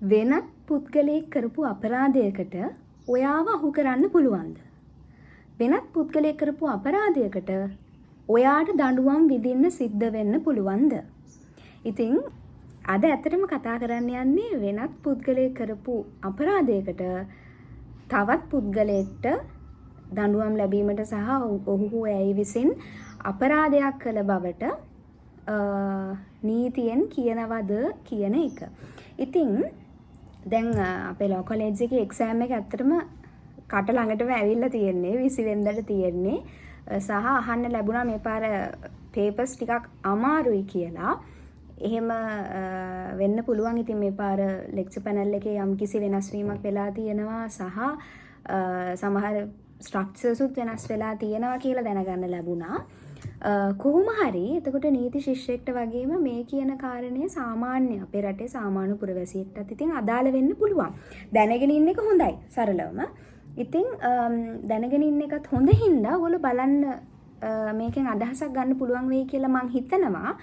වෙනත් පුද්ගලයෙක් කරපු අපරාධයකට ඔයාව අහු කරන්න පුළුවන්ද? වෙනත් පුද්ගලයෙක් කරපු අපරාධයකට ඔයාට දඬුවම් විඳින්න සිද්ධ වෙන්න පුළුවන්ද? ඉතින් අද ඇත්තටම කතා කරන්න යන්නේ වෙනත් පුද්ගලයෙක් කරපු අපරාධයකට තවත් පුද්ගලයෙක්ට දඬුවම් ලැබීමට සහ ඔහු හෝ ඇය විසින් අපරාධයක් කළ බවට නීතියෙන් කියනවද කියන එක. ඉතින් දැන් අපේ ලෝ කොලෙජ් එකේ එක්සෑම් එක ඇත්තටම කට ළඟටම ඇවිල්ලා තියෙන්නේ, 20 වෙනිදාට තියෙන්නේ. සහ අහන්න ලැබුණා මේ පාර පේපර්ස් ටිකක් අමාරුයි කියලා. එහෙම වෙන්න පුළුවන්. ඉතින් මේ පාර ලෙක්චර් පැනල් එකේ යම්කිසි වෙනස් වීමක් වෙලා තියෙනවා සහ සමහර ස්ට්‍රක්චර්ස් උත් වෙනස් වෙලා තියෙනවා කියලා දැනගන්න ලැබුණා. කොහොම හරි එතකොට නීති ශිෂ්‍යයෙක්ට වගේම මේ කියන කාරණය සාමාන්‍ය අපේ රටේ සාමාන්‍ය පුරවැසියෙක්ටත් ඉතින් අදාළ වෙන්න පුළුවන්. දැනගෙන ඉන්න එක හොඳයි සරලවම. ඉතින් දැනගෙන ඉන්න එකත් හොඳ හින්දා ඔයගොල්ලෝ බලන්න මේකෙන් අදහසක් ගන්න පුළුවන් වෙයි කියලා මං හිතනවා.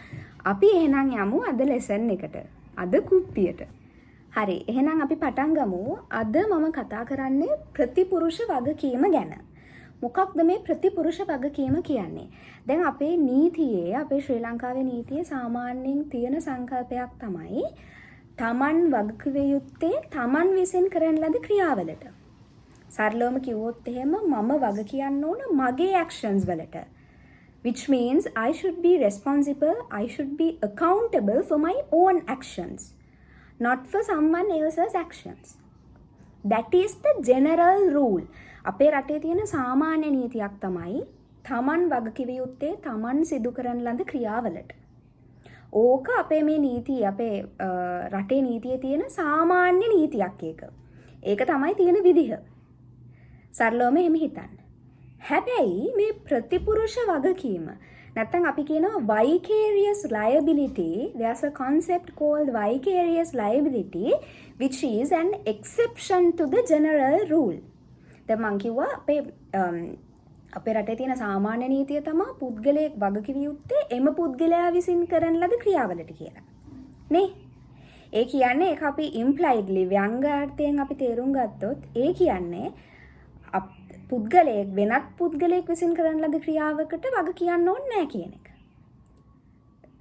අපි එහෙනම් යමු අද ලෙසන් එකට. අද කුප්පියට. හරි, එහෙනම් අපි පටන් ගමු. අද මම කතා කරන්නේ ප්‍රතිපුරුෂ වගකීම ගැන. මොකක්ද මේ ප්‍රතිපුරුෂ වගකීම කියන්නේ? දැන් අපේ නීතියේ, අපේ ශ්‍රී ලංකාවේ නීතියේ සාමාන්‍යයෙන් තියෙන සංකල්පයක් තමයි තමන් වගකිව යුත්තේ තමන් විසින් කරන ලද ක්‍රියාවලට. සරලවම කිව්වොත් එහෙම මම වග කියන්න ඕන මගේ ඇක්ෂන්ස් වලට. Which means I should be responsible, I should be accountable for my own actions, not for someone else's actions. That is the general rule. අපේ රටේ තියෙන සාමාන්‍ය නීතියක් තමයි තමන් වගකිව යුත්තේ තමන් සිදු කරන ලද ක්‍රියාවලට. ඕක අපේ මේ නීතිය, අපේ රටේ නීතියේ තියෙන සාමාන්‍ය නීතියක් ඒක. ඒක තමයි තියෙන විදිහ. සරලවම එහෙම හිතන්න. හැබැයි මේ ප්‍රතිපුරුෂ වගකීම නැත්තම් අපි කියනවා vicarious liability. There's a concept called vicarious liability, which is an exception to the general rule. දැන් මං කිව්වා අපේ රටේ තියෙන සාමාන්‍ය නීතිය තමා පුද්ගලයෙක් වගකිව යුත්තේ එම පුද්ගලයා විසින් කරන ලද ක්‍රියාවලට කියලා. නේ? ඒ කියන්නේ ඒක අපි ඉම්ප්ලයිඩ්ලි ව්‍යංගාර්ථයෙන් අපි තේරුම් ගත්තොත් ඒ කියන්නේ පුද්ගලයෙක් වෙනත් පුද්ගලයෙක් විසින් කරන ලද ක්‍රියාවකට වග කියන්න ඕනේ නෑ කියන එක.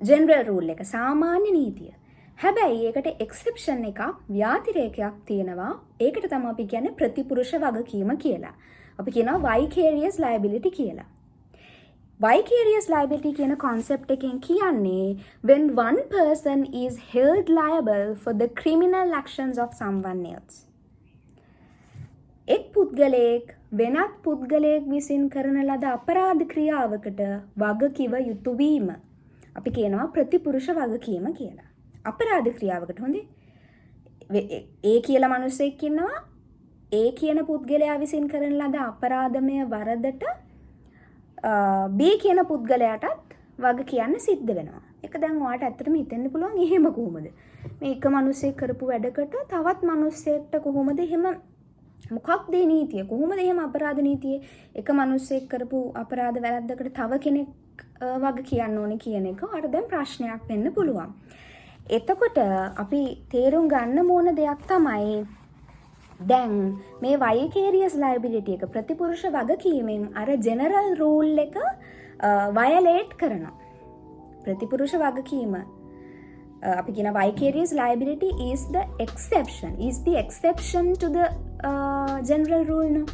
ජෙනරල් රූල් එක, සාමාන්‍ය නීතිය. හැබැයි ඒකට එක්සෙප්ෂන් එකක්, ව්‍යාතිරේකයක් තියෙනවා. ඒකට තමයි අපි කියන්නේ ප්‍රතිපුරුෂ වගකීම කියලා. අපි කියනවා vicarious liability කියලා. Vicarious liability කියන concept එකෙන් කියන්නේ when one person is held liable for the criminal actions of someone else. එක් පුද්ගලයෙක් වෙනත් පුද්ගලයෙක් විසින් කරන ලද අපරාධ ක්‍රියාවකට වගකිව යුතු වීම. අපි කියනවා ප්‍රතිපුරුෂ වගකීම කියලා. අපරාධ ක්‍රියාවකට, හොඳේ. ඒ කියලා මිනිස්සෙක් ඉන්නවා. ඒ කියන පුද්ගලයා විසින් කරන ලද අපරාධමය වරදට බී කියන පුද්ගලයාටත් වග කියන්න සිද්ධ වෙනවා. ඒක දැන් ඔයාට ඇත්තටම හිතෙන්න පුළුවන් එහෙම කොහොමද? මේ එක මිනිස්සෙක් කරපු වැඩකට තවත් මිනිස්සෙක්ට කොහොමද එහෙම, මොකක්ද ඒ නීතිය? කොහොමද එහෙම අපරාධ නීතියේ එක මිනිස්සෙක් කරපු අපරාධ වැරද්දකට තව කෙනෙක් වග කියන්න ඕනේ කියන එක ඔයාට දැන් ප්‍රශ්නයක් වෙන්න පුළුවන්. එතකොට අපි තේරුම් ගන්න ඕන දෙයක් තමයි දැන් මේ වයිකේරියස් ලයබිලිටි එක, ප්‍රතිපුරුෂ වගකීමෙන් අර ජෙනරල් රූල් එක වයලේට් කරනවා. ප්‍රතිපුරුෂ වගකීම අපි කියන vicarious liability is the exception, is the exception to the general rule, no?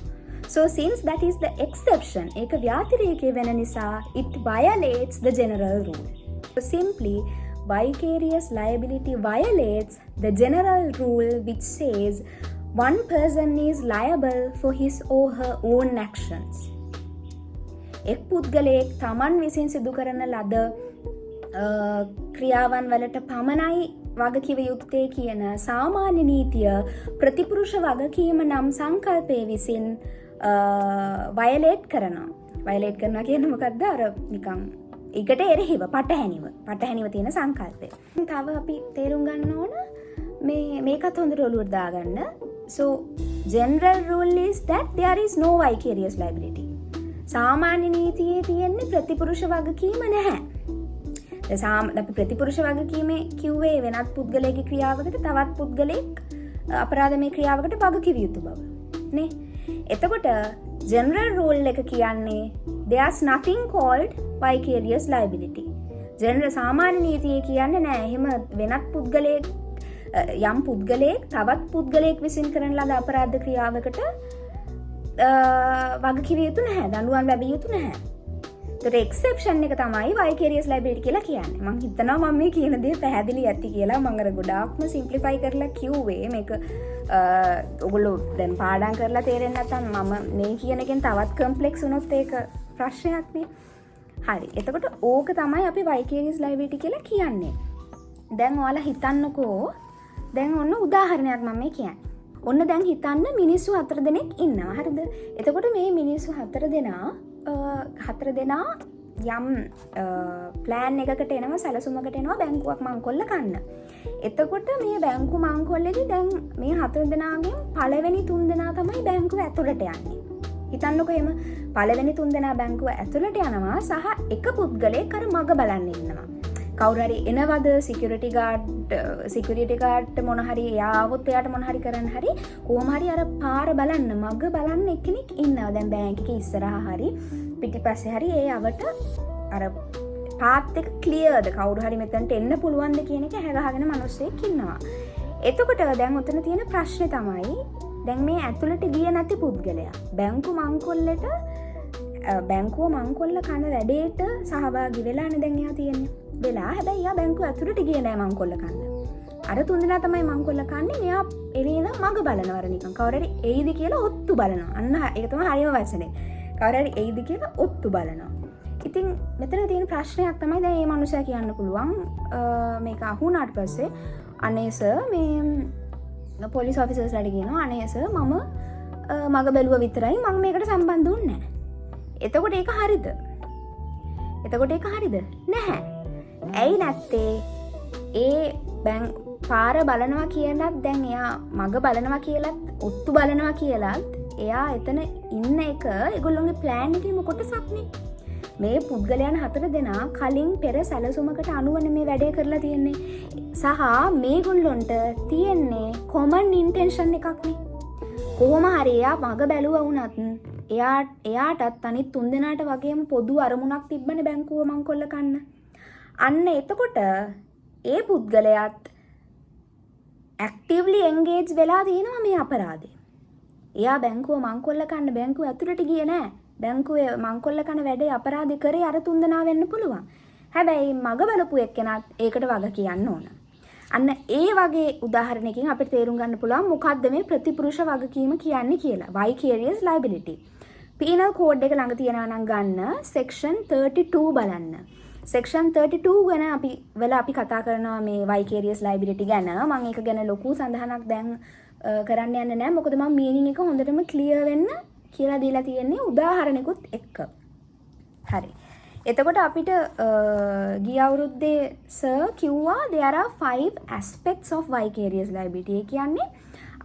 So since that is the exception, ඒක ව්‍යාතිරේකය වෙන නිසා it violates the general rule. So simply, vicarious liability violates the general rule which says one person is liable for his or her own actions. එක් පුද්ගලයෙක් තමන් විසින් සිදු කරන ලද ක්‍රියාවන් වලට පමණයි වගකිව යුත්තේ කියන සාමාන්‍ය නීතිය ප්‍රතිපුරුෂ වගකීම නම් සංකල්පය විසින් වයලේට් කරනවා. වයලේට් කරනවා කියන්නේ මොකද්ද? අර නිකන් ඒකට එරෙහිව පටහැනිව තියෙන සංකල්පය. තව අපි තේරුම් ගන්න ඕන මේ මේකත් හොඳට ඔලුවට දාගන්න. So general rule is that there is no vicarious liability. සාමාන්‍ය නීතියේ තියෙන්නේ ප්‍රතිපුරුෂ වගකීම නැහැ. දැන් අපි ප්‍රතිපුරුෂ වගකීමේ කිව්වේ වෙනත් පුද්ගලයෙකුගේ ක්‍රියාවකට තවත් පුද්ගලයෙක් අපරාධමය ක්‍රියාවකට වග කිව යුතු බව නේ. එතකොට ජෙනරල් රූල් එක කියන්නේ there's nothing called vicarious liability. General සාමාන්‍ය නීතිය කියන්නේ නෑ එහෙම වෙනත් පුද්ගලයෙක්, යම් පුද්ගලයෙක් තවත් පුද්ගලයෙක් විසින් කරන ලද අපරාධ ක්‍රියාවකට වග කිව යුතු නැහැ, දඬුවම් ලැබිය යුතු නැහැ. එතකොට එක්සෙප්ෂන් එක තමයි vicarious liability කියලා කියන්නේ. මං හිතනවා මම මේ කියන දේ පැහැදිලි ඇති කියලා. මං අර ගොඩාක්ම සිම්ප්ලිෆයි කරලා කිව්වේ. මේක ඔයගොල්ලෝ දැන් පාඩම් කරලා තේරෙන්නේ නැත්නම් මම මේ කියන එකෙන් තවත් කම්ප්ලෙක්ස් වුණොත් ඒක ප්‍රශ්නයක් නේ. හරි. එතකොට ඕක තමයි අපි vicarious liability කියලා කියන්නේ. දැන් ඔයාලා හිතන්නකෝ, දැන් ඔන්න උදාහරණයක් මම මේ කියන්නේ. ඔන්න දැන් හිතන්න මිනිස්සු හතර දෙනෙක් ඉන්නවා. හරිද? එතකොට මේ මිනිස්සු හතර දෙනා යම් ප්ලෑන් එකකට එනවා, සැලසුමකට එනවා බැංකුවක් මංකොල්ල කන්න. එතකොට මේ බැංකු මංකොල්ලේදී දැන් මේ හතර දෙනාගෙන් පළවෙනි තුන් දෙනා තමයි බැංකුව ඇතුළට යන්නේ. හිතන්නකෝ එහෙම පළවෙනි තුන් දෙනා බැංකුව ඇතුළට යනවා සහ එක පුද්ගලයෙක් අර මග බලන්න ඉන්නවා. කවුරු හරි එනවද, සිකියුරිටි ගාඩ් මොන හරි එයා ආවොත් එයාට මොන හරි කරන්න හරි කොහොම හරි අර පාර බලන්න, මග බලන්න එක්කෙනෙක් ඉන්නවා. දැන් බැංක් එකේ ඉස්සරහා හරි පිටිපස්සේ හරි ඒ අවට අර පාත් එක ක්ලියර්ද, කවුරු හරි මෙතනට එන්න පුළුවන්ද කියන එක ඇහැ ගහගෙන මිනිස්සෙක් ඉන්නවා. එතකොට දැන් ඔතන තියෙන ප්‍රශ්නේ තමයි දැන් මේ ඇතුළට ගියේ නැති පුද්ගලයා බැංකු මංකොල්ලට, බැංකුව මංකොල්ල කන වැඩේට සහභාගී වෙලානේ දැන් එයා තියෙන්නේ. වෙලා හැබැයි එයා බැංකුව ඇතුළට ගියේ නෑ මංකොල්ල කන්න. අර තුන්දෙනා තමයි මංකොල්ල කන්නේ. මෙයා එළියේ ඉඳන් මග බලනවා අර නිකන් කවුරු හරි එයිද කියලා ඔත්තු බලනවා. අන්න ඒක තමයි හරියම වචනේ. කවුරු හරි එයිද කියලා ඔත්තු බලනවා. ඉතින් මෙතන තියෙන ප්‍රශ්නයක් තමයි දැන් මේ මනුස්සයා කියන්න පුළුවන් මේක අහුණාට පස්සේ, අනේ සර්, මේ පොලිස් ඔෆිසර්ස්ලාට කියනවා, අනේ සර්, මම මග බැලුව විතරයි, මං මේකට සම්බන්ධ වුණේ නෑ. එතකොට ඒක හරිද? එතකොට ඒක හරිද? නැහැ. ඇයි නැත්තේ? ඒ බැං පාර බලනවා කියලත්, දැන් එයා මග බලනවා කියලත්, ඔත්තු බලනවා කියලත් එයා එතන ඉන්න එක ඒගොල්ලොන්ගේ ප්ලෑන් එකේම කොටසක්නේ. මේ පුද්ගලයන් හතර දෙනා කලින් පෙර සැලසුමකට අනුවනේ මේ වැඩේ කරලා තියෙන්නේ. සහ මේගොල්ලොන්ට තියෙන්නේ කොමන් ඉන්ටෙන්ෂන් එකක්නේ. කොහොම හරි එයා මග බැලුවා වුණත් එයාටත් අනිත් තුන් දෙනාට වගේම පොදු අරමුණක් තිබ්බනේ බැංකුව මංකොල්ල කන්න. අන්න එතකොට ඒ පුද්ගලයාත් ඇක්ටිව්ලි එන්ගේජ් වෙලා තියෙනවා මේ අපරාධේ. එයා බැංකුව මංකොල්ල කන්න බැංකුව ඇතුළට ගියේ නෑ. බැංකුවේ මංකොල්ල කන වැඩේ අපරාධේ කරේ අර තුන් දෙනා වෙන්න පුළුවන්. හැබැයි මග බලපු එක්කෙනත් ඒකට වග කියන්න ඕන. අන්න ඒ වගේ උදාහරණයකින් අපිට තේරුම් ගන්න පුළුවන් මොකද්ද මේ ප්‍රතිපුරුෂ වගකීම කියන්නේ කියලා. Vicarious liability. පීනල් කෝඩ් එක ළඟ තියනවා නම් ගන්න සෙක්ෂන් 32 බලන්න. සෙක්ෂන් 32 ගැන අපි වල අපි කතා කරනවා මේ vicarious liability ගැන. මම ඒක ගැන ලොකු සඳහනක් දැන් කරන්න යන්නේ නැහැ. මොකද මම මීනින් එක හොඳටම ක්ලියර් වෙන්න කියලා දීලා තියෙන්නේ උදාහරණෙකුත් එක්ක. හරි. එතකොට අපිට ගිය අවුරුද්දේ සර් කිව්වා there are five aspects of vicarious liability. ඒ කියන්නේ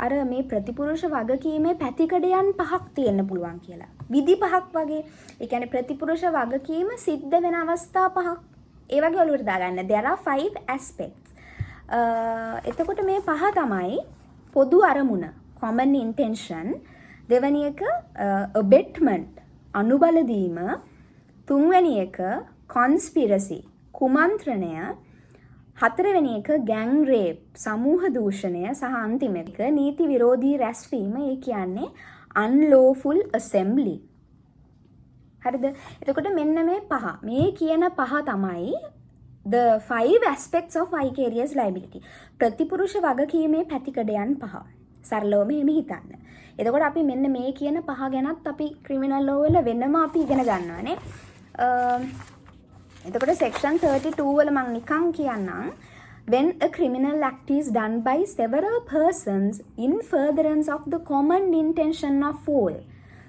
අර මේ ප්‍රතිපුරුෂ වගකීමේ පැතිකඩයන් පහක් තියෙන්න පුළුවන් කියලා. විදි පහක් වගේ. ඒ කියන්නේ ප්‍රතිපුරුෂ වගකීම සිද්ධ වෙන අවස්ථා පහක්. ඒ වගේ ඔලුවට දාගන්න. There are five aspects. එතකොට මේ පහ තමයි පොදු අරමුණ, common intention, දෙවැනි එක abetment, අනුබල දීම, තුන්වැනි එක conspiracy, කුමන්ත්‍රණය, හතරවෙනි එක ගැං රේප්, සමූහ දූෂණය සහ අන්තිම එක නීති විරෝධී රැස්වීම. ඒ කියන්නේ unlawful assembly. හරිද? එතකොට මෙන්න මේ පහ, මේ කියන පහ තමයි the five aspects of vicarious liability. ප්‍රතිපුරුෂ වගකීමේ පැතිකඩයන් පහ. සරලවම එහෙම හිතන්න. එතකොට අපි මෙන්න මේ කියන පහ ගැනත් අපි ක්‍රිමිනල් ලෝ වල වෙනම අපි ඉගෙන ගන්නවානේ. එතකොට section 32 වල මං නිකන් කියන්නම්. When a criminal act is done by several persons in furtherance of the common intention of all.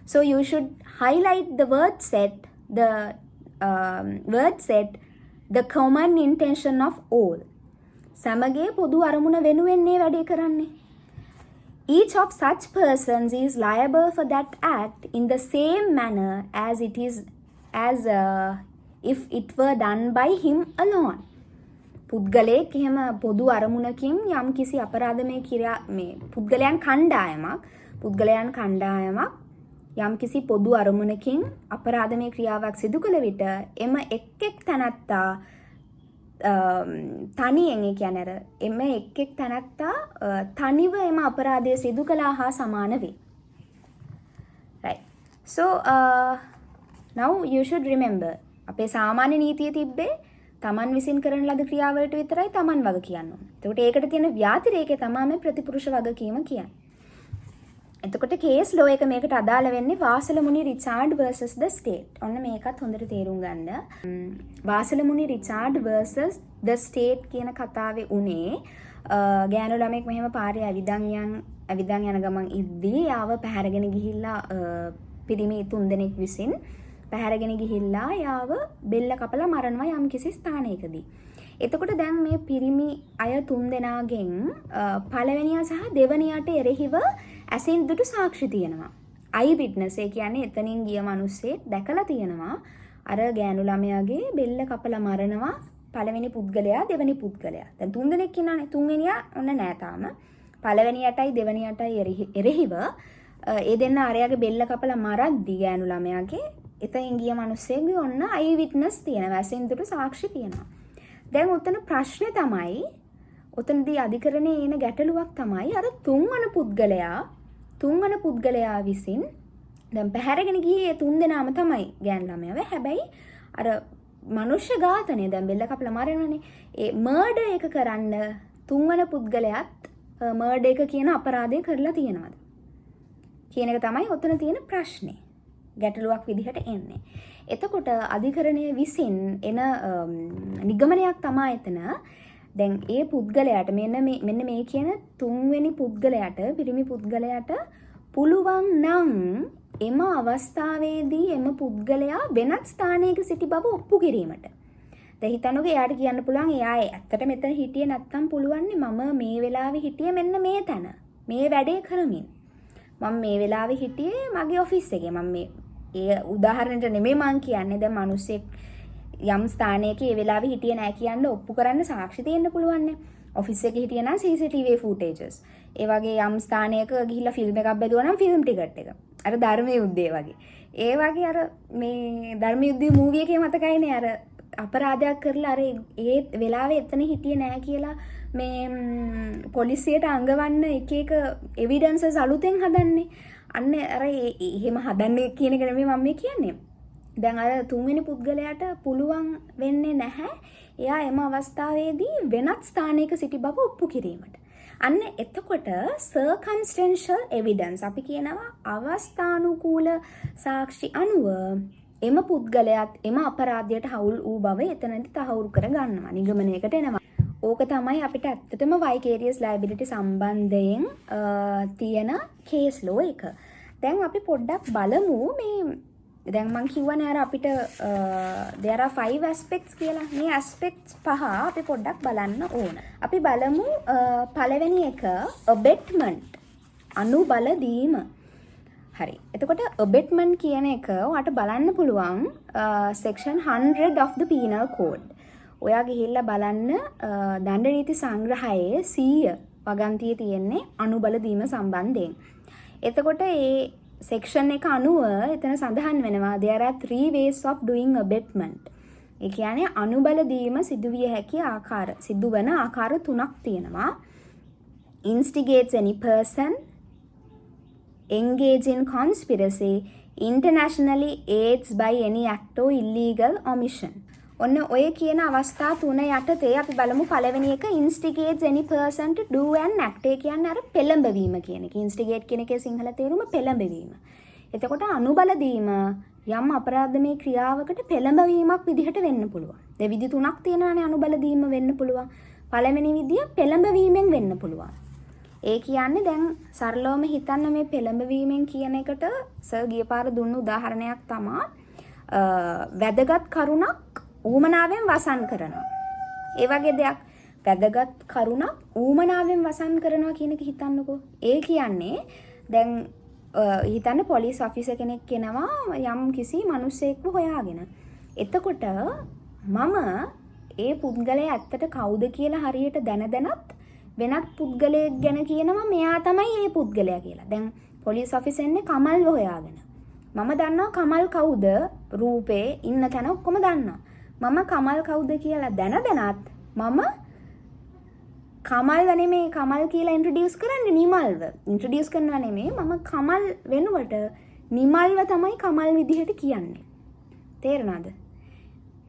So you should highlight the word set the common intention of all. සැමගේ පොදු අරමුණ වෙනුවෙන් මේ වැඩේ කරන්නේ. Each of such persons is liable for that act in the same manner as it is as if it were done by him alone. පුද්ගලයෙක් එහෙම පොදු අරමුණකින් යම් කිසි අපරාධමය ක්‍රියා, මේ පුද්ගලයන් කණ්ඩායමක් යම් කිසි පොදු අරමුණකින් අපරාධමය ක්‍රියාවක් සිදු කළ විට එම එක් එක් තැනැත්තා තනියෙන්, ඒ කියන්නේ අර එම එක් එක් තැනැත්තා තනිව එම අපරාධය සිදු කළා හා සමාන වේ. Right. So now you should remember, අපේ සාමාන්‍ය නීතිය තිබ්බේ තමන් විසින් කරන ලද ක්‍රියාවලට විතරයි තමන් වග කියන්න ඕනේ. එතකොට ඒකට තියෙන ව්‍යතිරේකය තමයි මේ ප්‍රතිපුරුෂ වගකීම කියන්නේ. එතකොට කේස් ලෝ එක මේකට අදාළ වෙන්නේ වාසලමුනි රිචාඩ් versus the state. ඔන්න මේකත් හොඳට තේරුම් ගන්න. වාසලමුනි රිචාඩ් versus the state කියන කතාවේ උනේ ගෑනු ළමෙක් මෙහෙම පාරේ ඇවිදන් යන ගමන් ඉද්දී එයාව පැහැරගෙන ගිහිල්ලා, පිරිමි තුන්දෙනෙක් විසින් පැහැරගෙන ගිහිල්ලා එයාව බෙල්ල කපලා මරනවා යම් කිසි ස්ථානයකදී. එතකොට දැන් මේ පිරිමි අය තුන්දෙනාගෙන් පළවෙනියා සහ දෙවනියාට එරෙහිව ඇසින් දුටු සාක්ෂි තියෙනවා. අයි විට්නස්, ඒ කියන්නේ එතනින් ගිය මිනිස්සෙක් දැකලා තියෙනවා අර ගෑනු ළමයාගේ බෙල්ල කපලා මරනවා පළවෙනි පුද්ගලයා, දෙවෙනි පුද්ගලයා. දැන් තුන්දෙනෙක් ඉන්නවනේ. තුන්වෙනියා ඔන්න නෑ තාම. පළවෙනියටයි දෙවෙනියටයි එරෙහිව ඒ දෙන්න අරයාගේ බෙල්ල කපලා මරද්දි ගෑනු ළමයාගේ එතනින් ගිය මිනිස්සෙක්ගේ ඔන්න අයි විට්නස් තියෙනවා. ඇසින් දුටු සාක්ෂි තියෙනවා. දැන් ඔතන ප්‍රශ්නේ තමයි, ඔතනදී අධිකරණයේ එන ගැටලුවක් තමයි අර තුන්වන පුද්ගලයා විසින් දැන් පැහැරගෙන ගියේ ඒ තුන් දෙනාම තමයි ගෑනු ළමයාව. හැබැයි අර මනුෂ්‍ය ඝාතනය, දැන් බෙල්ල කපලා මරනවනේ. ඒ මර්ඩර් එක කරන්න තුන්වන පුද්ගලයාත් මර්ඩර් එක කියන අපරාධය කරලා තියෙනවද කියන එක තමයි ඔතන තියෙන ප්‍රශ්නේ. ගැටලුවක් විදිහට එන්නේ. එතකොට අධිකරණය විසින් එන නිගමනයක් තමා එතන දැන් ඒ පුද්ගලයාට, මෙන්න මේ කියන තුන්වෙනි පුද්ගලයාට, පිරිමි පුද්ගලයාට පුළුවන් නම් එම අවස්ථාවේදී එම පුද්ගලයා වෙනත් ස්ථානයක සිටි බව ඔප්පු කිරීමට. දැන් හිතන්නකෝ, එයාට කියන්න පුළුවන් එයා ඇත්තට මෙතන හිටියේ නැත්තම් පුළුවන් මම මේ වෙලාවේ හිටියේ මෙන්න මේ තැන. මේ වැඩේ කරමින්. මම මේ වෙලාවේ හිටියේ මගේ ඔෆිස් එකේ. මම මේ ඒ උදාහරණයට නෙමෙයි මං කියන්නේ. දැන් මිනිස්සෙක් යම් ස්ථානයක ඒ වෙලාවේ හිටියේ නෑ කියන්න ඔප්පු කරන්න සාක්ෂි තියෙන්න පුළුවන්නේ. ඔෆිස් එකේ හිටියේ නම් CCTV ෆුටේජස්. ඒ වගේ යම් ස්ථානයක ගිහිල්ලා ෆිල්ම් එකක් බැලුවා නම් ෆිල්ම් ටිකට් එක. අර ධර්ම යුද්ධය වගේ. ඒ වගේ අර මේ ධර්ම යුද්ධය මූවි එකේ මතකයිනේ, අර අපරාධයක් කරලා අර ඒ වෙලාවේ එතන හිටියේ නෑ කියලා මේ පොලිසියට අඟවන්න එක එක එවිඩන්සස් අලුතෙන් හදන්නේ. අන්න අර එහෙම හදන්නේ කියන එක නෙමෙයි මම මේ කියන්නේ. දැන් අර තුන්වෙනි පුද්ගලයාට පුළුවන් වෙන්නේ නැහැ එයා එම අවස්ථාවේදී වෙනත් ස්ථානයක සිටි බව ඔප්පු කිරීමට. අන්න එතකොට සර්කම්ස්ටැන්ෂල් එවිඩන්ස් අපි කියනවා, අවස්ථානුකූල සාක්ෂි අනුව එම පුද්ගලයාත් එම අපරාධයට හවුල් වූ බව එතනදි තහවුරු කර ගන්නවා, නිගමනයකට එනවා. ඕක තමයි අපිට ඇත්තටම වයිකේරියස් ලයබිලිටි සම්බන්ධයෙන් තියෙන කේස් ලෝ එක. දැන් අපි පොඩ්ඩක් බලමු මේ දැන් මං කිව්වනේ අර අපිට there are five aspects කියලා. මේ aspects පහ අපි පොඩ්ඩක් බලන්න ඕන. අපි බලමු පළවෙනි එක abetment, අනුබල දීම. හරි. එතකොට abetment කියන එක ඔයාට බලන්න පුළුවන් section 100 of the Penal Code. ඔයා ගිහිල්ලා බලන්න දණ්ඩ නීති සංග්‍රහයේ 100 වගන්තියේ තියෙන්නේ අනුබල දීම සම්බන්ධයෙන්. එතකොට ඒ සෙක්ෂන් එක අනුව එතන සඳහන් වෙනවා there are three ways of doing abetment. ඒ කියන්නේ අනුබල දීම සිදුවිය හැකි ආකාර, සිදුවන ආකාර තුනක් තියෙනවා. Instigates any person, engage in conspiracy, intentionally aids by any act or illegal omission. ඔන්න ඔය කියන අවස්ථා තුන යටතේ අපි බලමු පළවෙනි එක, instigates any person to do an act. ඒ කියන්නේ අර පෙළඹවීම කියන එක. Instigate කියන එකේ සිංහල තේරුම පෙළඹවීම. එතකොට අනුබල දීම යම් අපරාධමය ක්‍රියාවකට පෙළඹවීමක් විදිහට වෙන්න පුළුවන්. දැන් විදි තුනක් තියෙනවානේ අනුබල දීම වෙන්න පුළුවන්. පළවෙනි විදිය පෙළඹවීමෙන් වෙන්න පුළුවන්. ඒ කියන්නේ දැන් සරලවම හිතන්න, මේ පෙළඹවීමෙන් කියන එකට සර් ගිය පාර දුන්න උදාහරණයක් තමා වැදගත් කරුණක් ඌමනාවෙන් වසන් කරනවා. ඒ වගේ දෙයක්, වැදගත් කරුණක් ඌමනාවෙන් වසන් කරනවා කියන එක හිතන්නකෝ. ඒ කියන්නේ දැන් හිතන්න පොලිස් ඔෆිසර් කෙනෙක් එනවා යම් කිසි මිනිස්සෙක්ව හොයාගෙන. එතකොට මම ඒ පුද්ගලයා ඇත්තට කවුද කියලා හරියට දැන දැනත් වෙනත් පුද්ගලයෙක් ගැන කියනවා මෙයා තමයි ඒ පුද්ගලයා කියලා. දැන් පොලිස් ඔෆිසර් එන්නේ කමල්ව හොයාගෙන. මම දන්නවා කමල් කවුද, රූපේ, ඉන්න තැන ඔක්කොම දන්නවා. මම කමල් කවුද කියලා දැන දැනත් මම කමල්ව නෙමේ කමල් කියලා ඉන්ට්‍රොඩියුස් කරන්නේ, නිමල්ව. ඉන්ට්‍රොඩියුස් කරනවා නෙමේ, මම කමල් වෙනුවට නිමල්ව තමයි කමල් විදිහට කියන්නේ. තේරුණාද?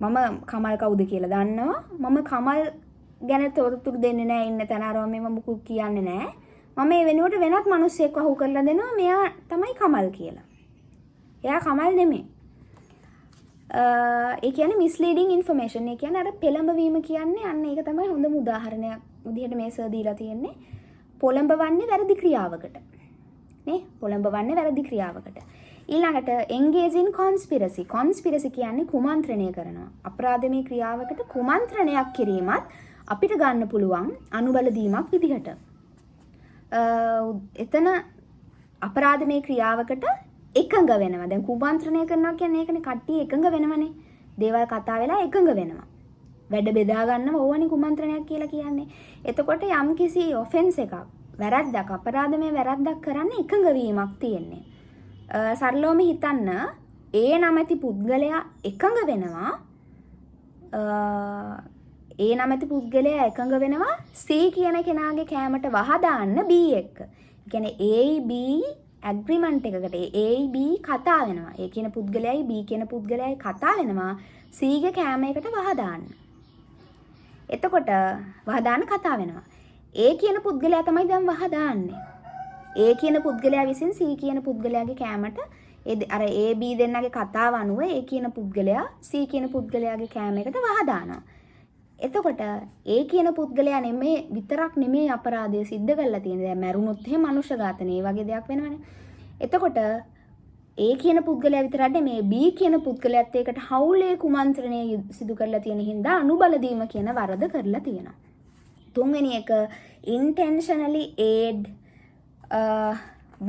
මම කමල් කවුද කියලා දන්නවා. මම කමල් ගැන තොරතුරු දෙන්නේ නෑ, ඉන්න තැන අරවා මේව මුකුත් කියන්නේ නෑ. මම ඒ වෙනුවට වෙනත් මිනිස්සෙක්ව අහු කරලා දෙනවා මෙයා තමයි කමල් කියලා. එයා කමල් නෙමෙයි. ඒ කියන්නේ මිස්ලීඩින් ඉන්ෆර්මේෂන්. ඒ කියන්නේ අර පෙළඹවීම කියන්නේ අන්න ඒක තමයි හොඳම උදාහරණයක් විදිහට මේ සර් දීලා තියෙන්නේ. පොළඹවන්නේ වැරදි ක්‍රියාවකට. නේ? පොළඹවන්නේ වැරදි ක්‍රියාවකට. ඊළඟට engage in conspiracy. Conspiracy කියන්නේ කුමන්ත්‍රණය කරනවා. අපරාධමය ක්‍රියාවකට කුමන්ත්‍රණයක් කිරීමත් අපිට ගන්න පුළුවන් අනුබල දීමක් විදිහට. එතන අපරාධමය ක්‍රියාවකට එකඟ වෙනවා. දැන් කුමන්ත්‍රණය කරනවා කියන්නේ ඒකනේ, කට්ටිය එකඟ වෙනවනේ. දේවල් කතා වෙලා එකඟ වෙනවා. වැඩ බෙදා ගන්නව ඕවනේ කුමන්ත්‍රණයක් කියලා කියන්නේ. එතකොට යම් කිසි ඔෆෙන්ස් එකක්, වැරද්දක්, අපරාධමය වැරද්දක් කරන්න එකඟ වීමක් තියෙන්නේ. සරලවම හිතන්න, ඒ නමැති පුද්ගලයා එකඟ වෙනවා ඒ නමැති පුද්ගලයා එකඟ වෙනවා C කියන කෙනාගේ කෑමට වහ දාන්න B එක්ක. ඒ කියන්නේ A B agreement එකකට A B කතා වෙනවා. A කියන පුද්ගලයයි B කියන පුද්ගලයයි කතා වෙනවා C ගේ කෑම එකට වහ දාන්න. එතකොට වහ දාන්න කතා වෙනවා. A කියන පුද්ගලයා තමයි දැන් වහ දාන්නේ. A කියන පුද්ගලයා විසින් C කියන පුද්ගලයාගේ කෑමට ඒ අර A B දෙන්නගේ කතාව අනුව A කියන පුද්ගලයා C කියන පුද්ගලයාගේ කෑම එකට වහ දානවා. එතකොට ඒ කියන පුද්ගලයා නෙමේ විතරක් නෙමේ අපරාධය සිද්ධ කරලා තියෙන්නේ. දැන් මැරුණොත් එහෙම මනුෂ්‍ය ඝාතනය ඒ වගේ දෙයක් වෙනවනේ. එතකොට ඒ කියන පුද්ගලයා විතරක් නෙමේ, B කියන පුද්ගලයාත් ඒකට හවුලේ කුමන්ත්‍රණය සිදු කරලා තියෙන හින්දා අනුබල දීම කියන වරද කරලා තියෙනවා. තුන්වෙනි එක intentionally aid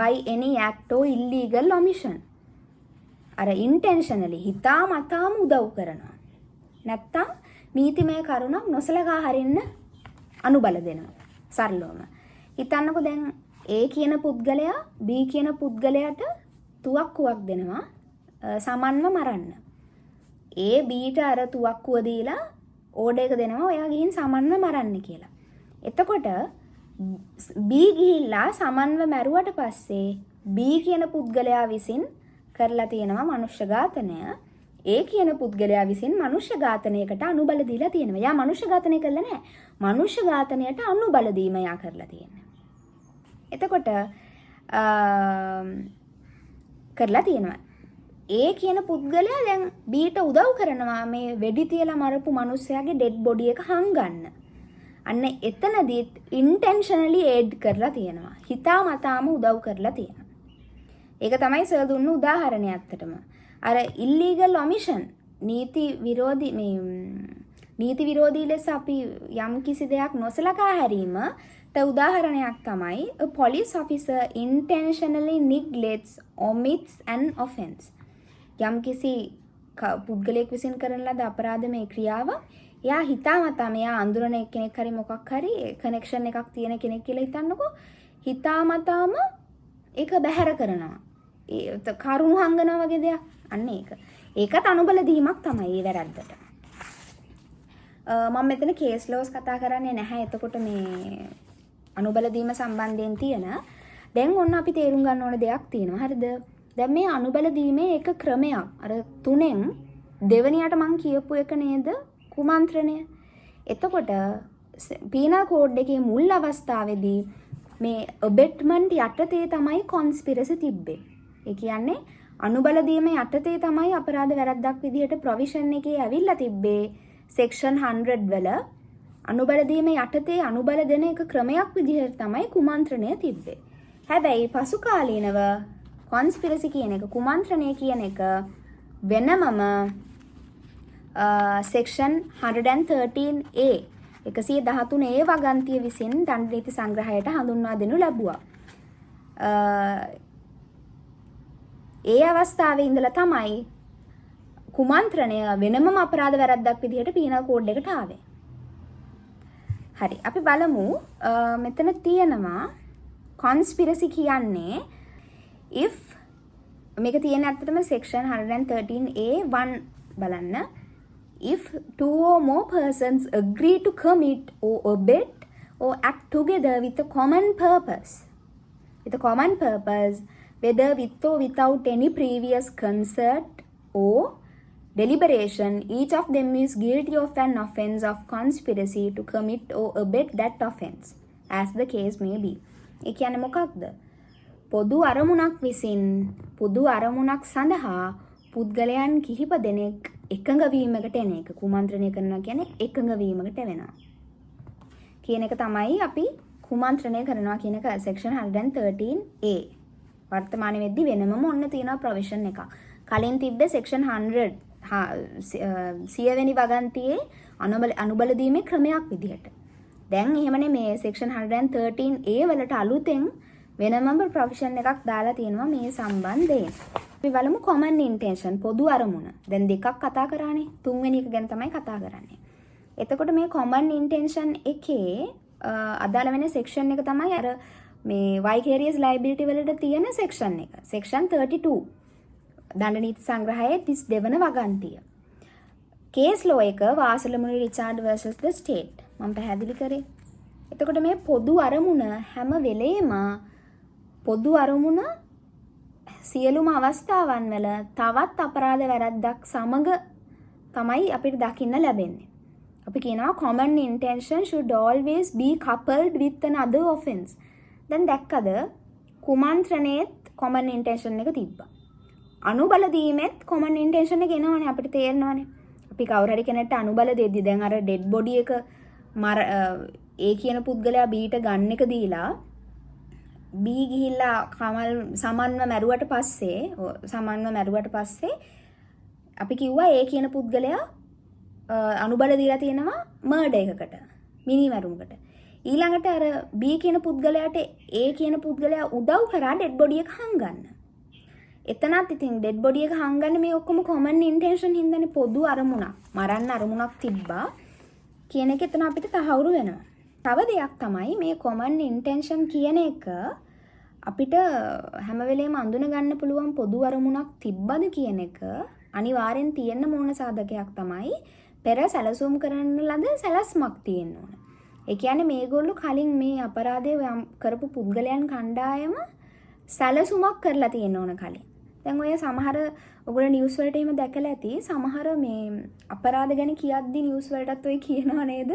by any act or illegal omission. අර intentionally හිතා මතාම උදව් කරනවා. නැත්තම් නීතිමය කරුණක් නොසලකා හරින්න අනුබල දෙනවා. සරලවම. හිතන්නකෝ දැන් A කියන පුද්ගලයා B කියන පුද්ගලයාට තුවක්කුවක් දෙනවා සමන්ව මරන්න. A Bට අර තුවක්කුව දීලා ඕඩර් එක දෙනවා ඔයා ගිහින් සමන්ව මරන්න කියලා. එතකොට B ගිහිල්ලා සමන්ව මැරුවට පස්සේ B කියන පුද්ගලයා විසින් කරලා තියෙනවා මනුෂ්‍ය ඝාතනය. ඒ කියන පුද්ගලයා විසින් මනුෂ්‍ය ඝාතනයකට අනුබල දීලා තියෙනවා. එයා මනුෂ්‍ය ඝාතනය කළා නෑ. මනුෂ්‍ය ඝාතනයට අනුබල දීම එයා කරලා තියෙන්නේ. එතකොට කරලා තියෙනවා. ඒ කියන පුද්ගලයා දැන් බීට උදව් කරනවා මේ වෙඩි තියලා මරපු මනුස්සයාගේ ඩෙඩ් බොඩි එක හංගන්න. අන්න එතනදිත් ඉන්ටෙන්ෂනලි ඒඩ් කරලා තියෙනවා. හිතා මතාම උදව් කරලා තියෙනවා. ඒක තමයි සර් දුන්න උදාහරණය ඇත්තටම. අර ඉල්ලීගල් ඔමිෂන්, නීති විරෝධී මේ නීති විරෝධී ලෙස අපි යම් කිසි දෙයක් නොසලකා හැරීමට උදාහරණයක් තමයි a police officer intentionally neglects, omits an offense. යම් කිසි පුද්ගලයෙක් විසින් කරන ලද අපරාධමය ක්‍රියාවක් එයා හිතාමතාම, එයා අඳුරන එක්කෙනෙක් හරි මොකක් හරි කනෙක්ෂන් එකක් තියෙන කෙනෙක් කියලා හිතන්නකෝ, හිතාමතාම ඒක බැහැර කරනවා. ඒ කරුණු හංගනවා වගේ දෙයක්. අන්න ඒක. ඒකත් අනුබල දීමක් තමයි ඒ වැරද්දට. මම මෙතන කේස් ලෝස් කතා කරන්නේ නැහැ. එතකොට මේ අනුබල දීම සම්බන්ධයෙන් තියෙන දැන් ඔන්න අපි තේරුම් ගන්න ඕන දෙයක් තියෙනවා. හරිද? දැන් මේ අනුබල දීමේ එක ක්‍රමයක්. අර තුනෙන් දෙවනියට මං කියපු එක නේද කුමන්ත්‍රණය. එතකොට පීනල් කෝඩ් එකේ මුල් අවස්ථාවේදී මේ අබෙට්මන්ට් යටතේ තමයි කොන්ස්පිරසි තිබ්බේ. ඒ කියන්නේ අනුබල දීම යටතේ තමයි අපරාධ වැරද්දක් විදිහට ප්‍රොවිෂන් එකේ ඇවිල්ලා තිබ්බේ. සෙක්ෂන් 100 වල අනුබල දීම යටතේ අනුබල දෙන එක ක්‍රමයක් විදිහට තමයි කුමන්ත්‍රණය තිබ්බේ. හැබැයි පසු කාලීනව කොන්ස්පිරසි කියන එක, කුමන්ත්‍රණය කියන එක වෙනමම සෙක්ෂන් 113A, 113 ඒ වගන්තිය විසින් දණ්ඩ නීති සංග්‍රහයට හඳුන්වා දෙනු ලැබුවා. ඒ අවස්ථාවේ ඉඳලා තමයි කුමන්ත්‍රණය වෙනමම අපරාධ වැරැද්දක් විදිහට පීනල් කෝඩ් එකට ආවේ. හරි, අපි බලමු. මෙතන තියෙනවා කොන්ස්පිරසි කියන්නේ if මේක තියෙන ඇත්තටම section 113A1 බලන්න. If two or more persons agree to commit or abet or act together with a common purpose, whether with or without any previous concert or deliberation, each of them is guilty of an offense of conspiracy to commit or abet that offense, as the case may be. ඒ කියන්නේ මොකක්ද? පොදු අරමුණක් විසින්, පොදු අරමුණක් සඳහා පුද්ගලයන් කිහිප දෙනෙක් එකඟ වීමකට එන එක. කුමන්ත්‍රණය කරනවා කියන්නේ එකඟ වීමකට වෙනවා කියන එක තමයි අපි කුමන්ත්‍රණය කරනවා කියන එක section 113A. වර්තමාන වෙද්දි වෙනමම ඔන්න තියෙනවා ප්‍රොවිෂන් එකක්. කලින් තිබ්බේ section 100 100 වෙනි වගන්තියේ අනුබල දීමේ ක්‍රමයක් විදිහට. දැන් එහෙම නෙමේ, section 113A වලට අලුතෙන් වෙනමම ප්‍රොවිෂන් එකක් දාලා තියෙනවා මේ සම්බන්ධයෙන්. අපි බලමු common intention, පොදු අරමුණ. දැන් දෙකක් කතා කරානේ. තුන්වෙනි එක ගැන තමයි කතා කරන්නේ. එතකොට මේ common intention එකේ අදාළ වෙන section එක තමයි අර මේ vicarious liability වලට තියෙන section එක. Section 32. දණ්ඩ නීති සංග්‍රහයේ 32 වන වගන්තිය. කේස් ලෝ එක වාසලමුනි රිචාඩ් versus the state මම පැහැදිලි කරේ. එතකොට මේ පොදු අරමුණ හැම වෙලේම, පොදු අරමුණ සියලුම අවස්ථාවන් වල තවත් අපරාධ වැරැද්දක් සමග තමයි අපිට දකින්න ලැබෙන්නේ. අපි කියනවා common intention should always be coupled with another offense. දැන් දැක්කද, කුමන්ත්‍රණයේත් common intention එක තිබ්බා. අනුබල දීමෙත් common intention එක එනවනේ, අපිට තේරෙනවනේ. අපි කවුරු හරි කෙනෙක්ට අනුබල දෙද්දි, දැන් අර ඩෙඩ් බොඩි එක මර ඒ කියන පුද්ගලයා බීට ගන් එක දීලා බී ගිහිල්ලා කමල් සමන්ව මැරුවට පස්සේ, ඔව්, සමන්ව මැරුවට පස්සේ අපි කිව්වා ඒ කියන පුද්ගලයා අනුබල දීලා තියෙනවා මර්ඩර් එකකට, මිනි මැරුමකට. ඊළඟට අර බී කියන පුද්ගලයාට ඒ කියන පුද්ගලයා උදව් කරා ඩෙඩ් බොඩි එක හංගන්න. එතනත් ඉතින් ඩෙඩ් බොඩි එක හංගන්න මේ ඔක්කොම කොමන් ඉන්ටෙන්ෂන් හින්දානේ, පොදු අරමුණක්, මරන්න අරමුණක් තිබ්බා කියන එක එතන අපිට තහවුරු වෙනවා. තව දෙයක් තමයි මේ කොමන් ඉන්ටෙන්ෂන් කියන එක අපිට හැම වෙලේම අඳුන ගන්න පුළුවන් පොදු අරමුණක් තිබ්බද කියන එක. අනිවාර්යෙන් තියෙන්න ඕන සාධකයක් තමයි පෙර සැලසුම් කරන ලද සැලැස්මක් තියෙන්න ඕන. ඒ කියන්නේ මේගොල්ලෝ කලින් මේ අපරාධය කරපු පුද්ගලයන් කණ්ඩායම සැලසුමක් කරලා තියෙන්න ඕන කලින්. දැන් ඔය සමහර ඔයගොල්ලෝ නිවුස් වලට එහෙම දැකලා ඇති, සමහර මේ අපරාධ ගැන කියද්දි නිවුස් වලටත් ඔය කියනවා නේද,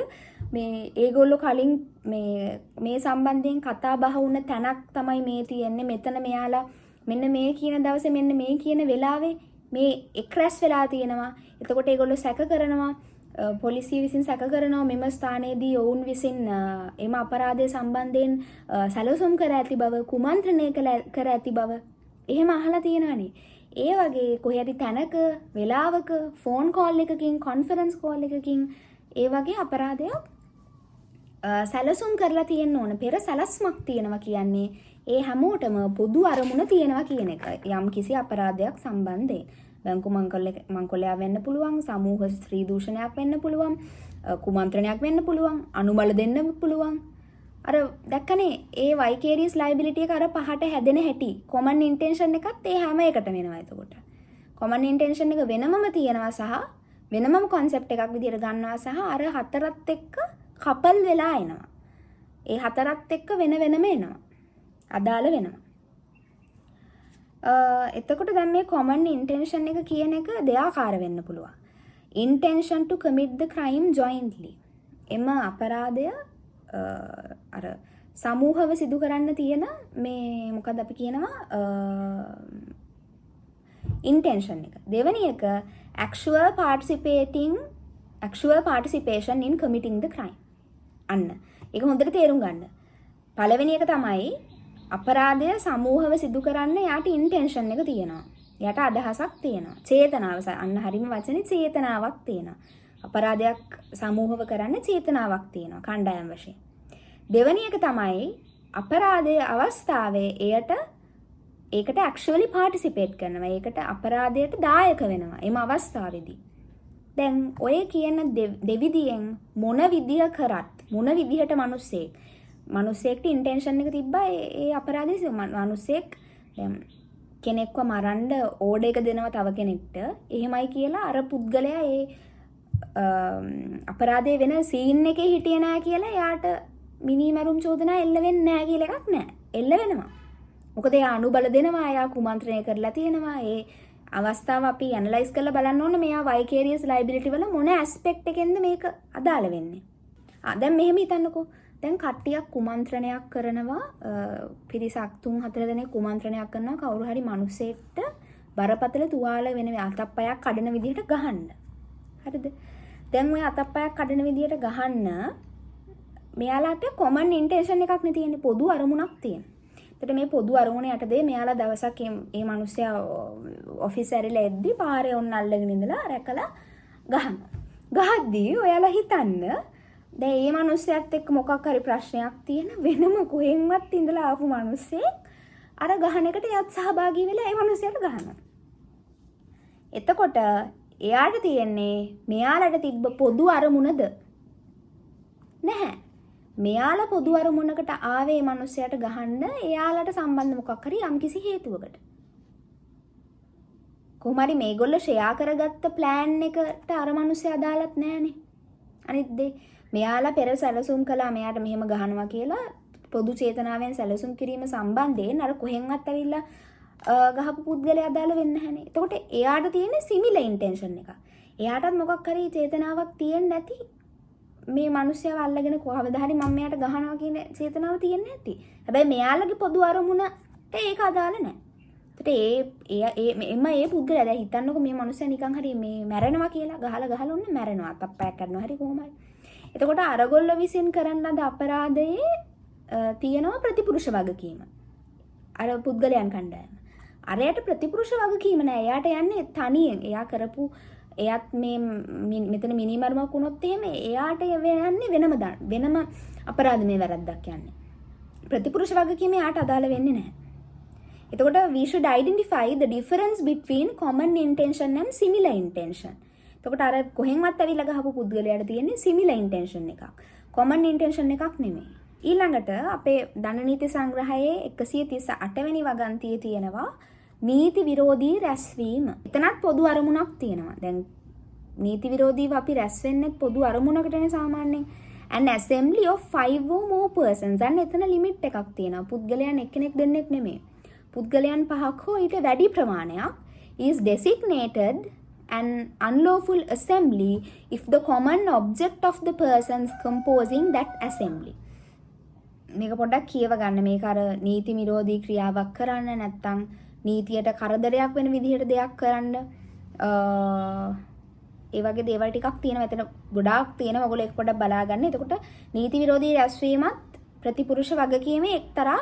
මේ ඒගොල්ලෝ කලින් මේ මේ සම්බන්ධයෙන් කතා බහ වුණ තැනක් තමයි මේ තියෙන්නේ, මෙතන මෙයාලා මෙන්න මේ කියන දවසේ මෙන්න මේ කියන වෙලාවේ මේ එක් රැස් වෙලා තියෙනවා. එතකොට ඒගොල්ලෝ සැක කරනවා, පොලිසිය විසින් සැක කරනවා මෙම ස්ථානයේදී ඔවුන් විසින් එම අපරාධය සම්බන්ධයෙන් සැලසුම් කර ඇති බව, කුමන්ත්‍රණය කර ඇති බව. එහෙම අහලා තියෙනවනේ. ඒ වගේ කොහේ හරි තැනක, වෙලාවක, ෆෝන් කෝල් එකකින්, කොන්ෆරන්ස් කෝල් එකකින් ඒ වගේ අපරාධයක් සැලසුම් කරලා තියෙන්න ඕන. පෙර සැලැස්මක් තියෙනවා කියන්නේ ඒ හැමෝටම පොදු අරමුණ තියෙනවා කියන එක. යම් කිසි අපරාධයක් සම්බන්ධයෙන්. බැංකු මංකොල්ලයක් වෙන්න පුළුවන්, සමූහ ස්ත්‍රී දූෂණයක් වෙන්න පුළුවන්, කුමන්ත්‍රණයක් වෙන්න පුළුවන්, අනුබල දෙන්න පුළුවන්. අර දැක්කනේ ඒ වයිකේරියස් ලයබිලිටි එක අර පහට හැදෙන හැටි. කොමන් ඉන්ටෙන්ෂන් එකත් ඒ හැම එකටම එනවා එතකොට. කොමන් ඉන්ටෙන්ෂන් එක වෙනමම තියෙනවා සහ වෙනමම කොන්සෙප්ට් එකක් විදිහට ගන්නවා සහ අර හතරත් එක්ක කපල් වෙලා එනවා. ඒ හතරත් එක්ක වෙන වෙනම එනවා. අදාළ වෙනවා. එතකොට දැන් මේ කොමන් ඉන්ටෙන්ෂන් එක කියන එක දෙයාකාර වෙන්න පුළුවන්. Intention to commit the crime jointly. එම අපරාධය අර සමූහව සිදු කරන්න තියෙන මේ මොකද අපි කියනවා ඉන්ටෙන්ෂන් එක. දෙවෙනි එක actual participation in committing the crime. අන්න. ඒක හොඳට තේරුම් ගන්න. පළවෙනි එක තමයි අපරාධය සමූහව සිදු කරන්න එයාට ඉන්ටෙන්ෂන් එක තියෙනවා. එයාට අදහසක් තියෙනවා. චේතනාව, අන්න හරිම වචනේ, චේතනාවක් තියෙනවා. අපරාධයක් සමූහව කරන්න චේතනාවක් තියෙනවා කණ්ඩායම් වශයෙන්. දෙවෙනි එක තමයි අපරාධයේ අවස්ථාවේ එයට ඒකට ඇක්චුઅලි පාටිසිපේට් කරනවා. ඒකට අපරාධයට දායක වෙනවා එම අවස්ථාවේදී. දැන් ඔය කියන දෙවිදියෙන් මොන විදිය කරත්, මොන විදිහට මිනිස්සෙක්ට ඉන්ටෙන්ෂන් එක තිබ්බා ඒ ඒ අපරාධය මිනිස්සෙක් දැන් කෙනෙක්ව මරන්න ඕඩර් එක දෙනවා තව කෙනෙක්ට. එහෙමයි කියලා අර පුද්ගලයා ඒ අපරාධය වෙන සීන් එකේ හිටියේ නෑ කියලා එයාට මිනී මැරුම් චෝදනා එල්ල වෙන්නේ නෑ කියලා එකක් නෑ. එල්ල වෙනවා. මොකද එයා අනුබල දෙනවා, එයා කුමන්ත්‍රණය කරලා තියෙනවා. ඒ අවස්ථාව අපි ඇනලයිස් කරලා බලන්න ඕන මෙයා වයිකේරියස් ලයබිලිටි වල මොන ඇස්පෙක්ට් එකෙන්ද මේක අදාළ වෙන්නේ. ආ, දැන් මෙහෙම හිතන්නකෝ. දැන් කට්ටියක් කුමන්ත්‍රණයක් කරනවා, පිරිසක් තුන් හතර දෙනෙක් කුමන්ත්‍රණයක් කරනවා කවුරු හරි මිනිස්සෙක්ට බරපතල තුවාල වෙන අතක් පයක් කඩන විදිහට ගහන්න. හරිද? දැන් ඔය අතක් පයක් කඩන විදිහට ගහන්න මෙයාලාට කොමන් ඉන්ටෙන්ෂන් එකක් නේ තියෙන්නේ, පොදු අරමුණක් තියෙන. එතකොට මේ පොදු අරමුණ යටතේ මෙයාලා දවසක් මේ මිනිස්සයා ඔෆිස් ඇරිලා එද්දි පාරේ ඔන්න අල්ලගෙන ඉඳලා රැකලා ගහනවා. ගහද්දී ඔයාලා හිතන්න, දැන් මේ මිනිස්සයාත් එක්ක මොකක් හරි ප්‍රශ්නයක් තියෙන වෙනම කොහෙන්වත් ඉඳලා ආපු මිනිස්සෙක් අර ගහන එකට එයාත් සහභාගී වෙලා ඒ මිනිස්සයාට ගහනවා. එතකොට එයාට තියෙන්නේ මෙයාලට තිබ්බ පොදු අරමුණද? නැහැ. මෙයාලා පොදු අරමුණකට ආවේ මේ මිනිස්සයාට ගහන්න එයාලට සම්බන්ධ මොකක් හරි යම්කිසි හේතුවකට. කොහොම හරි මේගොල්ලෝ ෂෙයා කරගත්ත ප්ලෑන් එකට අර මිනිස්සයා අදාළත් නෑනේ. අනිත් දේ, මෙයාලා පෙර සැලසුම් කළා මෙයාට මෙහෙම ගහනවා කියලා. පොදු චේතනාවෙන් සැලසුම් කිරීම සම්බන්ධයෙන් අර කොහෙන්වත් ඇවිල්ලා ගහපු පුද්ගලයා අදාළ වෙන්නේ නැහනේ. එතකොට එයාට තියෙන සිමිලර් ඉන්ටෙන්ෂන් එකක්. එයාටත් මොකක් හරි චේතනාවක් තියෙන්නේ නැති, මේ මිනිස්සයව අල්ලගෙන කොහොමද හරි මම මෙයාට ගහනවා කියන චේතනාව තියෙන්නේ නැති. හැබැයි මෙයාලගේ පොදු අරමුණට ඒක අදාළ නැහැ. එතකොට ඒ ඒ ඒ එම ඒ පුද්ගලයා දැන් හිතන්නකෝ මේ මිනිස්සයා නිකන් හරි මේ මැරෙනවා කියලා, ගහලා ගහලා ඔන්න මැරෙනවා, අතක් පයක් කරනවා හරි කොහොම හරි. එතකොට අරගොල්ලෝ විසින් කරන ලද අපරාධයේ තියෙනවා ප්‍රතිපුරුෂ වගකීම. අර පුද්ගලයන් කණ්ඩායම. අරයට ප්‍රතිපුරුෂ වගකීම නෑ. එයාට යන්නේ තනියෙන්. එයා කරපු එයත් මේ මෙතන මිනිමරුමක් වුණොත් එහෙම එයාට යන්නේ වෙනම අපරාධමය වැරද්දක් යන්නේ. ප්‍රතිපුරුෂ වගකීම එයාට අදාළ වෙන්නේ නැහැ. එතකොට we should identify the difference between common intention and similar intention. එතකොට අර කොහෙන්වත් ඇවිල්ලා ගහපු පුද්ගලයාට තියෙන්නේ similar intention එකක්. Common intention එකක් නෙමෙයි. ඊළඟට අපේ දඬු නීති සංග්‍රහයේ 138 වෙනි වගන්තියේ තියෙනවා නීති විරෝධී රැස්වීම. එතනත් පොදු අරමුණක් තියෙනවා. දැන් නීති විරෝධීව අපි රැස් වෙන්නේ පොදු අරමුණකටනේ සාමාන්‍යයෙන්. An assembly of five or more persons. අන්න එතන ලිමිට් එකක් තියෙනවා. පුද්ගලයන් එක්කෙනෙක් දෙන්නෙක් නෙමෙයි. පුද්ගලයන් පහක් හෝ ඊට වැඩි ප්‍රමාණයක් is designated an unlawful assembly if the common object of the persons composing that assembly. මේක පොඩ්ඩක් කියව ගන්න. මේක අර නීති විරෝධී ක්‍රියාවක් කරන්න නැත්නම් නීතියට කරදරයක් වෙන විදිහට දෙයක් කරන්න, ඒ වගේ දේවල් ටිකක් තියෙනවා. එතන ගොඩාක් තියෙනවා. ඔයගොල්ලෝ ඒක පොඩ්ඩක් බලා ගන්න. එතකොට නීති විරෝධී රැස්වීමත් ප්‍රතිපුරුෂ වගකීමේ එක්තරා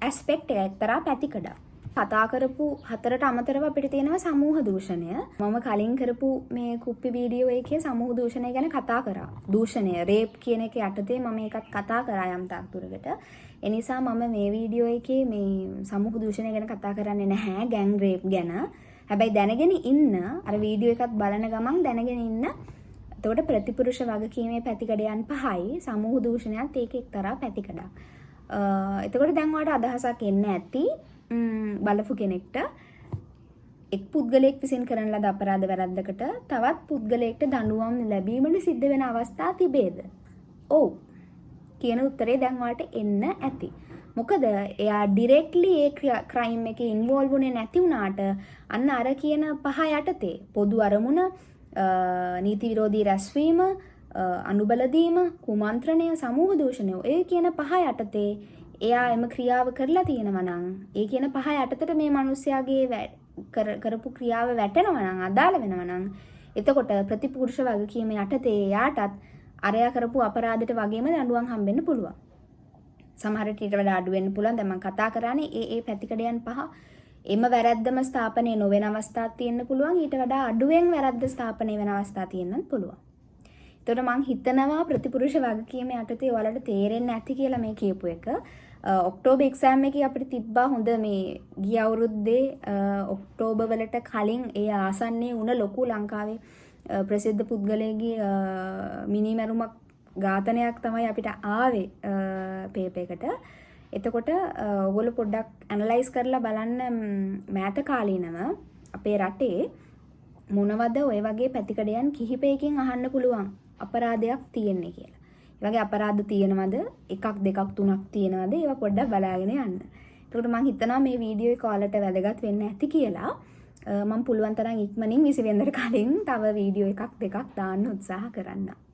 ඇස්පෙක්ට් එකක්, එක්තරා පැතිකඩක්. කතා කරපු හතරට අමතරව අපිට තියෙනවා සමූහ දූෂණය. මම කලින් කරපු මේ කුප්පි වීඩියෝ එකේ සමූහ දූෂණය ගැන කතා කරා. දූෂණය, රේප් කියන එක යටතේ මම ඒකත් කතා කරා යම් තාක් දුරකට. ඒ නිසා මම මේ වීඩියෝ එකේ මේ සමූහ දූෂණය ගැන කතා කරන්නේ නැහැ, ගෑන්ග් රේප් ගැන. හැබැයි දැනගෙන ඉන්න, අර වීඩියෝ එකත් බලන ගමන් දැනගෙන ඉන්න. එතකොට ප්‍රතිපුරුෂ වගකීමේ පැතිකඩයන් පහයි, සමූහ දූෂණයත් ඒක එක්තරා පැතිකඩක්. එතකොට දැන් ඔයාලට අදහසක් එන්න ඇති බලපු කෙනෙක්ට, එක් පුද්ගලයෙක් විසින් කරන ලද අපරාධ වැරැද්දකට තවත් පුද්ගලයෙක්ට දඬුවම් ලැබීමට සිද්ධ වෙන අවස්ථා තිබේද? ඔව් කියන උත්තරේ දැන් ඔයාලට එන්න ඇති. මොකද එයා ඩිරෙක්ට්ලි ඒ ක්‍රයිම් එකේ ඉන්වෝල්ව් වුණේ නැති වුණාට අන්න අර කියන පහ යටතේ පොදු අරමුණ, නීති විරෝධී රැස්වීම, අනුබල දීම, කුමන්ත්‍රණය, සමූහ දූෂණය, ඔය කියන පහ යටතේ එයා එම ක්‍රියාව කරලා තියෙනවා නම්, ඒ කියන පහ යටතට මේ මිනිස්යාගේ කරපු ක්‍රියාව වැටෙනවා නම්, අදාළ වෙනවා නම්, එතකොට ප්‍රතිපුරුෂ වගකීම යටතේ එයාටත් අරයා කරපු අපරාධයට වගේම දඬුවම් හම්බෙන්න පුළුවන්. සමහර විට ඊට වඩා අඩු වෙන්න පුළුවන්. දැන් මම කතා කරන්නේ ඒ ඒ පැතිකඩයන් පහ එම වැරැද්දම ස්ථාපනය නොවන අවස්ථාවක් තියෙන්න පුළුවන්. ඊට වඩා අඩුවෙන් වැරැද්ද ස්ථාපනය වෙන අවස්ථා තියෙන්නත් පුළුවන්. එතකොට මං හිතනවා ප්‍රතිපුරුෂ වගකීම යටතේ ඔයාලට තේරෙන්න ඇති කියලා මේ කියපු එක. ඔක්ටෝබර් එක්සෑම් එකේ අපිට තිබ්බා හොඳ මේ ගිය අවුරුද්දේ ඔක්ටෝබර් වලට කලින් ඒ ආසන්නයේ වුණ ලොකු ලංකාවේ ප්‍රසිද්ධ පුද්ගලයෙක්ගේ මිනීමැරුමක් ඝාතනයක් තමයි අපිට ආවේ පේපර් එකට. එතකොට ඔයගොල්ලෝ පොඩ්ඩක් ඇනලයිස් කරලා බලන්න මෑත කාලීනව අපේ රටේ මොනවද ඔය වගේ පැතිකඩයන් කිහිපයකින් අහන්න පුළුවන් අපරාධයක් තියෙන්නේ කියලා. ඒ වගේ අපරාධ තියෙනවද? එකක්, දෙකක්, තුනක් තියෙනවද? ඒවා පොඩ්ඩක් බලාගෙන යන්න. එතකොට මං හිතනවා මේ වීඩියෝ එක ඔයාලට වැදගත් වෙන්න ඇති කියලා. මං පුළුවන් තරම් ඉක්මනින් 20 වෙනිදාට කලින් තව වීඩියෝ එකක් දෙකක් දාන්න උත්සාහ කරන්නම්.